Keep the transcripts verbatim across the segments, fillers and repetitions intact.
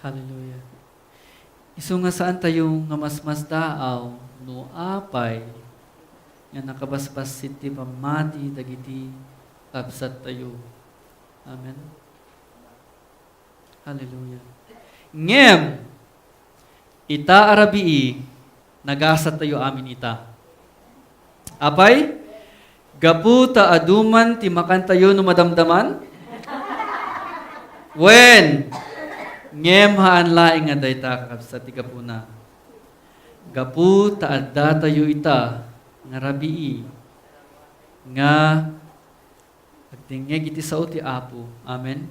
Hallelujah. Isu nga saan tayo nga masmasdaaw no apay nga nakabasbassit ti pammati dagiti kabsat tayo. Amen. Hallelujah. Ngem, ita a rabii, nagasattayo amin ita. Apay? Gapu ta adu man ti makantayo no madamdaman? Wen, ngem haan laeng nga dayta, kakabsat, ti gapuna. Gapu ta addatayo ita nga rabii nga agdengngeg iti sao ti Apo. Amen?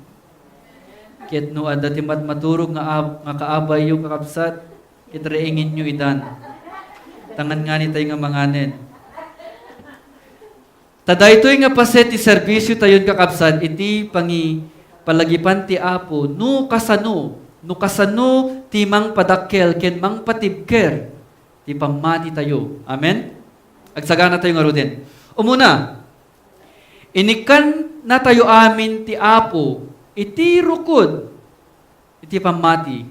Ket no adda ti matmaturog nga ab-, nga kaabayyo, kakabsat, ket reengenyo idan. Tangan ngani tayo nga manganen. Ta daytoy nga paset ti serbisyo tayon, kakabsat, iti pangi-, palagipan ti Apo, no kasano, no kasano ti mangpadakkel ken mangpatibker ti pammati tayo. Amen? Agsagana tayo ngaruden. Umuna, inikkan natayo amin ti Apo iti rukod iti pammati.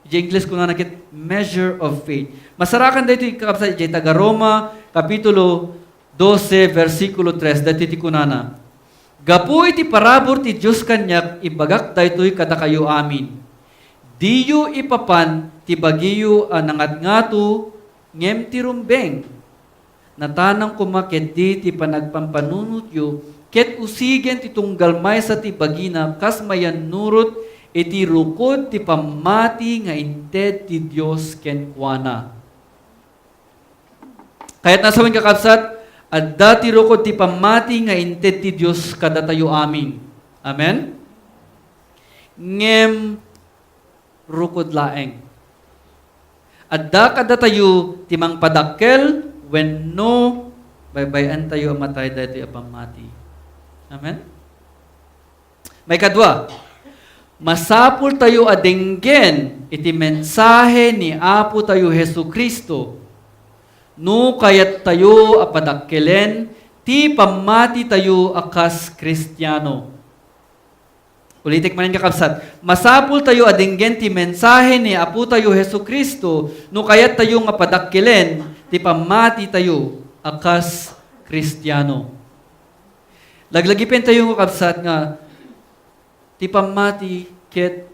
Iti English, kunana ket measure of faith. Masarakan daytoy, kakabsat, idiay taga-Roma, Kapitulo dose, bersikulo tres, daytoy ti kunana, "Gapu iti parabur ti Dios kaniak, ibagak daytoy kadakayo amin. Diyo ipapan ti bagiyo a nangatngato, ngem ti rumbeng. Natanang koma ketdi ti panagpampanunotyo, ket usigen ti tunggal maysa ti bagina kas mayannurot iti rukod ti pammati nga inted ti Dios kenkuana." Kayatna sawen, kakabsat, adda ti rukod ti pammati nga inted ti Dios kadatayo amin. Amen? Ngem rukod laeng. Adda kadatayo ti mangpadakkel wenno baybay-antayo a matay daytoy a pammati. Amen? Maikadua, masapultayo a denggen iti mensahe ni Apo tayo Jesu-Cristo no kayattayo a padakkelen ti pammatitayo a kas Kristiano. Ulitek manen, kakabsat, masapultayo a denggen ti mensahe ni Apo tayo Jesu-Cristo no kayattayo nga padakkelen ti pammatitayo a kas Kristiano. Laglagipentayo, kakabsat, nga ti pammati ket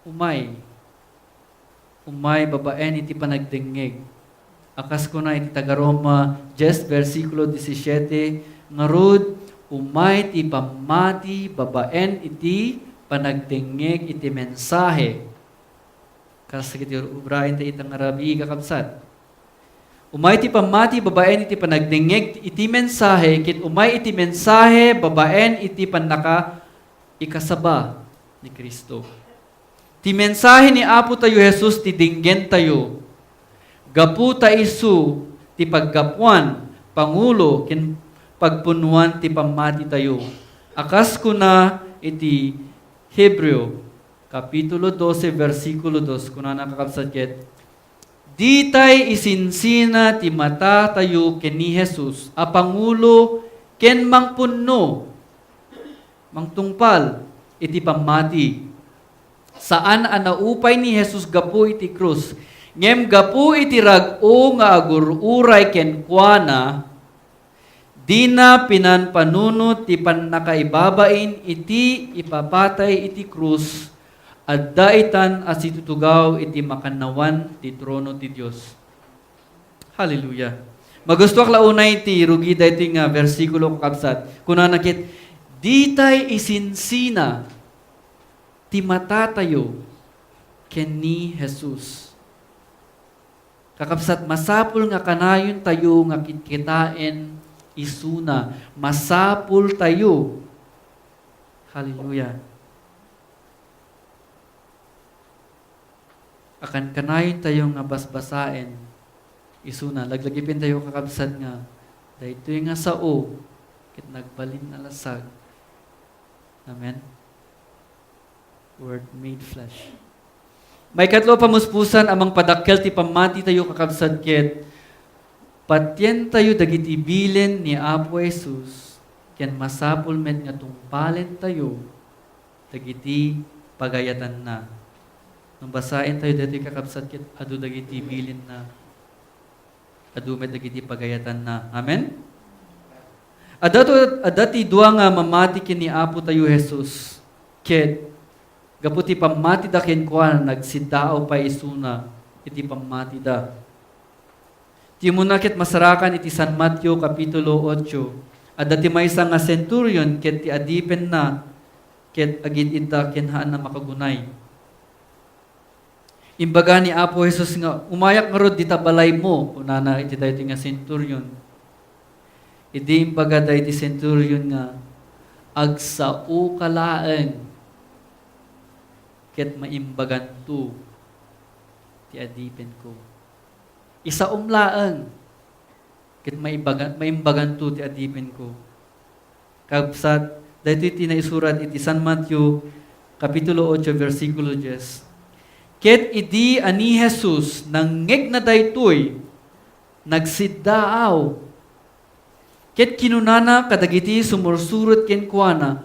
umay. Umay babaen iti panagdengngeg. A kas kuna iti taga-Roma dies, bersikulo disisiete, ngarud, umay ti pammati babaen iti panagdengngeg iti mensahe. Kas iti obraen ta ita nga rabii, kakabsat. Umay ti pammati babaen iti panagdengngeg iti mensahe, ket umay iti mensahe babaen iti pannakaikasaba ni Cristo. Ti mensahe ni Apo tayo Jesus ti dinggentayo, gapu ta isu ti paggapuan, pangulo, ken pagpunnoan ti pammatitayo. A kas kuna iti Hebreo, Kapitulo dose, bersikulo dos, kunana, kakabsat, ket, "Ditay isinsina ti matatayo ken ni Jesus a pangulo ken mangpunno, mangtungpal iti pammati." Saan a naupay ni Jesus gapu iti krus, ngem gapu iti rag-o nga agur-uray kenkuana, dina pinampanunot ti pannakaibabain iti ipapatay iti krus, adda itan a situtugaw iti makannawan ti trono ti Dios. Hallelujah. Magustuak la unay ti rugi daytoy nga bersikulo, kakabsat. Kunana ket, "Ditay isinsina ti matatayo ken ni Jesus." Kakabsat, masapul nga kanayontayo nga kitkitaen isuna. Masapultayo. Hallelujah. Akan kanayontayo nga basbasaen isuna. Laglagipentayo, kakabsat, nga daytoy nga sao ket nagbalin a lasag. Amen? Word made flesh. Maikatlo a pamuspusan a mangpadakkel ti pammatitayo, kakabsat, ket patientayo dagiti bilin ni Apo Jesus, ken masapul met nga tungpalentayo dagiti pagayatanna. No basaentayo daytoy, kakabsat, ket adu dagiti bilinna, adu met dagiti pagayatanna. Amen? Adda to, adda ti dua nga mamati ken ni Apotayo Jesus, ket gapu ti pammatida kenkuana, nagsiddaaw pay isuna iti pammatida. Ti umuna ket masarakan iti San Mateo, Kapitulo ocho. Adda ti maysa nga centurion ket ti adipenna ket agid-idda ken haanna makagunay. Imbaga ni Apo Jesus nga, "Umayak ngarud dita balaymo," kunana iti daytoy nga centurion. Idi imbaga daydi centurion nga, "Agsaoka laeng, ket maimbaganto ti adipenko." Isaom laeng, ket maibaga-, maimbaganto ti adipenko. Kabsat, daytoy ti naisurat iti San Mateo, Kapitulo ocho, bersikulo dies. Ket idi ani Jesus nangngegna daytoy, nagsiddaaw. Ket kinunana kadagiti sumursurot kenkuana,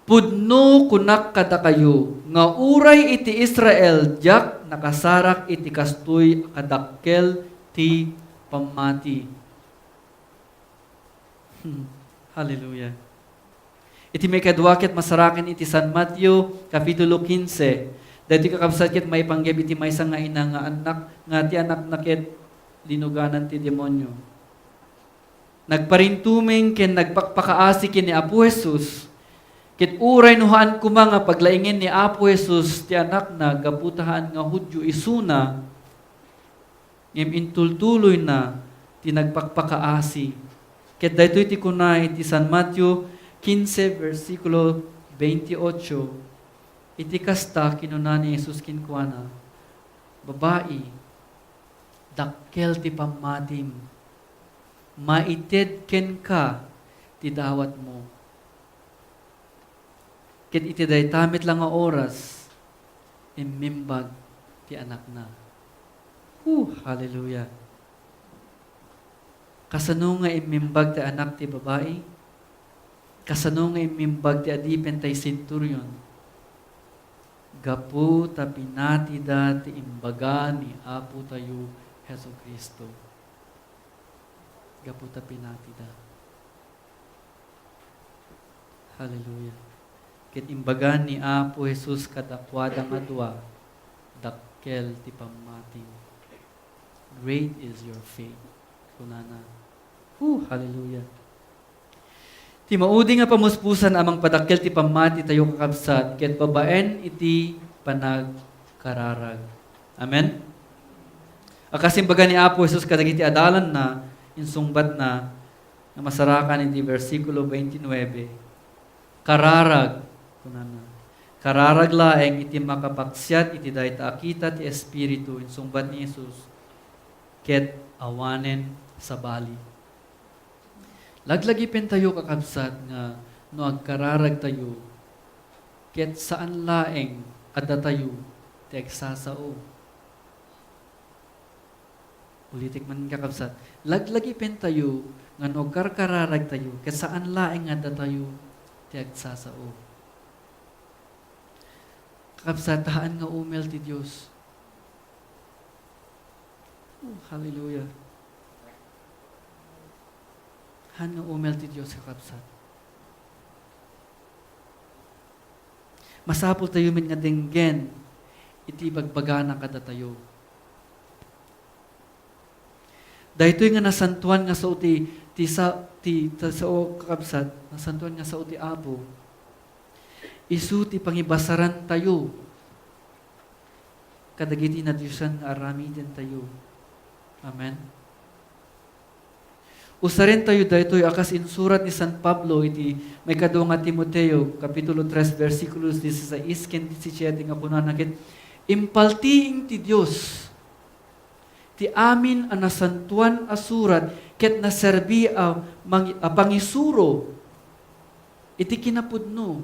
"Pudno kunak kadakayo nga uray iti Israel diak nakasarak iti kastoy a kadakkel ti pammati." Hallelujah. Iti maikadua ket masarakan iti San Mateo, Kapitulo kinse. Daytoy, kakabsat, ket maipanggep iti maysa nga ina nga annak, nga ti anakna ket linuganan ti demonio. Nagparintumeng ken nagpakpakaasi ken ni Apo Jesus, ket uray no haan koma nga paglaingen ni Apo Jesus ti anakna gapu ta haan nga Judio isuna, ngem intultuloyna ti nagpakpakaasi. Ket daytoy ti kuna iti San Mateo kinse, bersikulo veintiocho, iti kasta, kinuna ni Jesus kenkuana, "Babai, dakkel ti pammatim. Maited kenka ti dawatmo." Ket iti dayta met la nga oras, immimbag ti anakna. Whew, hallelujah. Kasano nga immimbag ti anak ti babai? Kasano nga immimbag ti adipen tay centurion? Gapu ta pinatida ti imbaga ni Apo tayo Jesu-Cristo. Gapu ta pinatida. Hallelujah. Ket imbaga ni Apo Jesus kadakuada nga dua, "Dakkel ti pammatim. Great is your faith," kunana. Whew, hallelujah. Ti maudi nga pamuspusan a mangpadakkel ti pammati tayo, kakabsat, ket babaen iti panagkararag. Amen? A kas imbaga ni Apo Jesus kadagiti adalanna, insungbatna, nga masarakan iti bersikulo twenty-nine, "Kararag," kunana. "Kararag laeng iti makapaksiat iti dayta a kita ti Espiritu," insungbat ni Jesus, "ket awanen sabali." Laglagipentayo, kakabsat, nga no agkararagtayo, ket saan laeng a datayo ti agsasao. Ulitek man, kakabsat, laglagipentayo nga no agkarkararagtayo, ket saan laeng nga datayo ti agsasao. Kakabsat, haan nga umel ti Dios. Oh, hallelujah. Haan nga umel ti Dios, kakabsat. Masapul tayo met nga denggen iti ibagbagana kadatayo. Daytoy nga nasantuan nga sao ti, ti sa-, ti, ta-, sao, kakabsat, nasantuan nga sao ti Apo. Isu ti pangibasaran tayo kadagiti nadiosan nga aramiden tayo. Amen. Usaren tayo daytoy a kas insurat ni San Pablo iti maikadua nga Timoteo, Kapitulo tres, bersikulos dieciséis ken diecisiete, nga kunana ket, "Impaltiing ti Dios ti amin a nasantuan a surat ket naserbi a mangi-, a pangisuro iti kinapudno,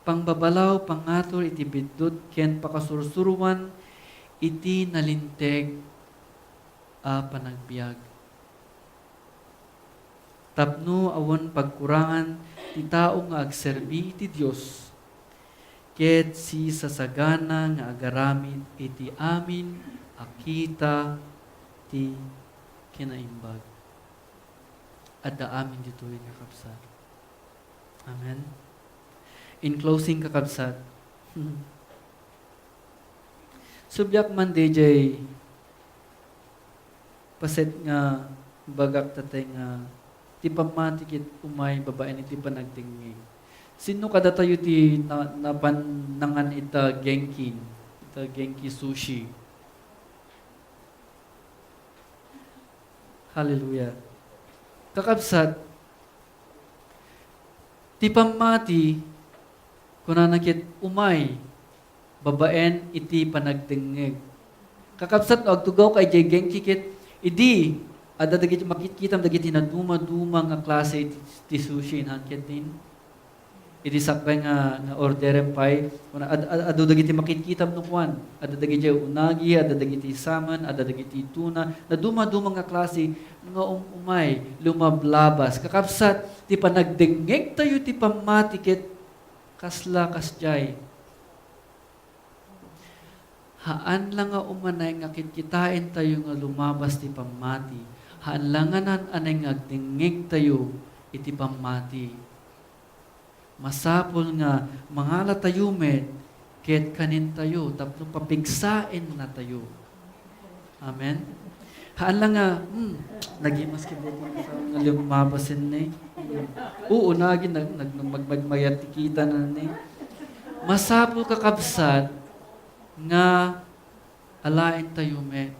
pangbabalaw, pangatur iti biddut ken pakasursuroan iti nalinteg a panagbiag." Tapno awan pagkurangan ti tao nga agserbi iti Dios, ket sisasagana nga agaramid iti amin a kita ti kinaimbag. Adda amin ditoy, kakabsat. Amen. In closing, kakabsat, subyak man dayjay paset nga bagak tatay nga ti pammati ket umay babaen iti panagdengngeg. Sinno kadatayo ti na-, napan nangan ita Genki, ita Genki sushi? Hallelujah. Kakabsat, ti pammati, kunana ket umay babaen iti panagdengngeg. Kakabsat, no agtugaw ka idiay Genki ket idi adda dagiti makitkitam dagiti naduma-duma nga klase ti, ti sushi, inhan ketdin? Idi sakbay nga, nga orderem pay, kuna, ad-, ad-, adu dagiti makitkitam no kuan. Adda dagiti unagi, adda dagiti salmon, adda dagiti tuna, naduma-duma nga klase nga um-, umay, lumablabas. Kakabsat, ti panagdengngegtayo ti pammati ket kasla kasdiay. Haan la nga umanay nga kitkitaentayo nga lumabas ti pammati. Haan la nga naan-anay nga agdengngegtayo iti pammati. Masapul nga mangalatayo met ket kanentayo tapno papigsaennatayo. Amen? Haan la nga, hmm, nagimas ket daytoy nga lumabasen ni. Oo, nagi, nag-, nag-, mag-, magmayat ti kita na ni. Masapul, kakabsat, nga alaentayo met.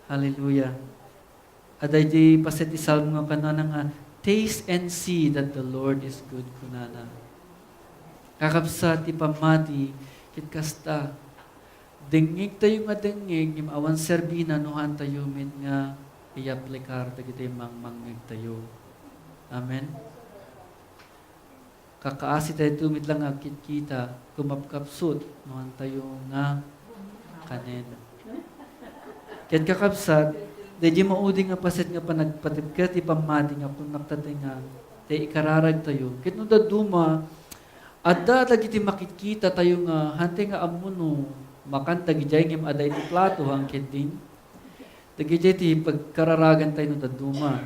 Hallelujah. Adda iti paset ti Salmo nga kunana nga, "Taste and see that the Lord is good," kunana. Kakabsat, ti pammati, ket kasta, dengngegtayo nga dengngeg, ngem awan serbina no haantayo met nga iyaplikar dagiti mangmangngegtayo. Amen? Kakaasitayo met la nga agkitkita, kumapkapsut, no haantayo nga kanen. Ket kakabsat, daydi maudi nga paset nga panagpatibker ti pammati nga kunnak tatay nga, ti ikararagtayo. Ket no dadduma, adda dagiti makitkitatayo nga, hantay nga ammo no makan dagidiay ngem adda iti plato, haan ketdin? Dagidiay ti pagkararagantayo no dadduma.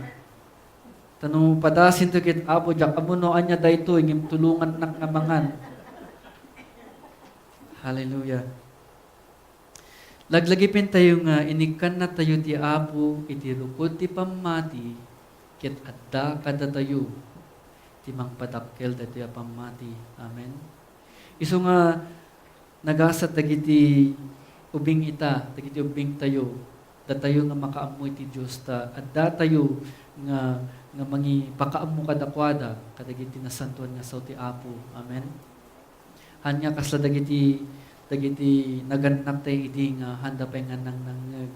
Ta no padasinto ket, "Apo, diak ammo no ania daytoy, ngem tulongannak nga mangan." Hallelujah. Laglagipentayo nga inikkannatayo ti Apo iti rukod ti pammati, ket adda kadatayo ti mangpadakkel daytoy a pammati. Amen. Isu nga nagasat dagiti ubing ita, dagiti ubingtayo, datayo nga makaammo iti Dios, ta addatayo nga, nga mangipakaammo kadakuada, kadagiti nasantoan nga sao ti Apo. Amen. Haan nga kasla dagiti, dagiti nagannaktayo idi nga haanda pay nga nangnangngeg.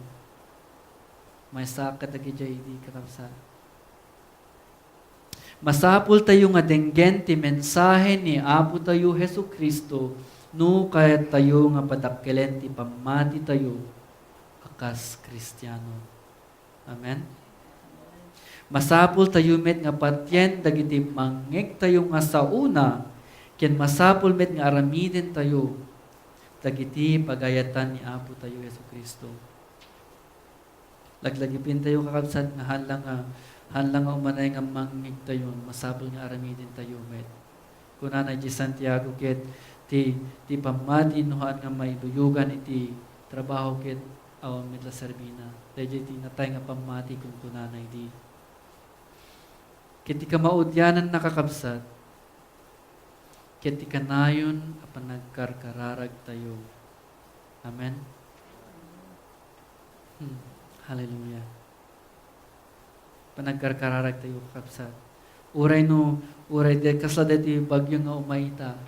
Maysa kadagiti idi, kakabsat. Masapultayo nga denggen ti mensahe ni Apotayo Jesu-Cristo no kayattayo nga padakkelen ti pammatitayo a kas Kristiano. Amen? Masapultayo met nga patien dagiti mangngegtayo nga saona, ken masapul met nga aramidentayo dagiti pagayatan ni Apotayo Jesu-Cristo. Laglagipentayo, kakabsat, nga haan la nga, haan la nga umanay nga mangngegtayo, masapul nga aramidentayo met. Kunana idiay Santiago ket ti, ti pammati no haan nga mailuyogan iti trabaho ket awan met la serbina. Daydiay ti natay nga pammati, kunkunana idi. Ket ti kamaudiananna, kakabsat, ket ti kanayon a panagkarkararagtayo. Amen? Hmm. Hallelujah. Panagkarkararagtayo, kakabsat. Uray no, uray di, kasla daytoy bagyo nga umay ita.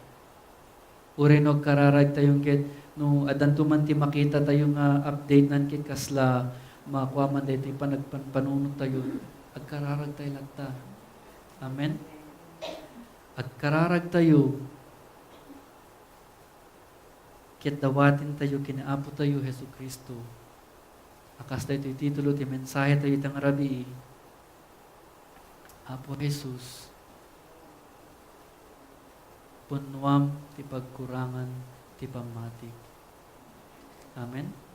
Uray no agkararagtayo ket no addanto man ti makitatayo nga update nan ket kasla makuaman daytoy panagpanpanunottayo, agkararagtayo latta. Amen? Agkararagtayo ket dawatentayo ken ni Apotayo Jesu-Cristo. A kas daytoy titulo ti mensahetayo ita nga rabii, Apo Jesus, Punnuam ti pagkurangan ti pammatik. Amen.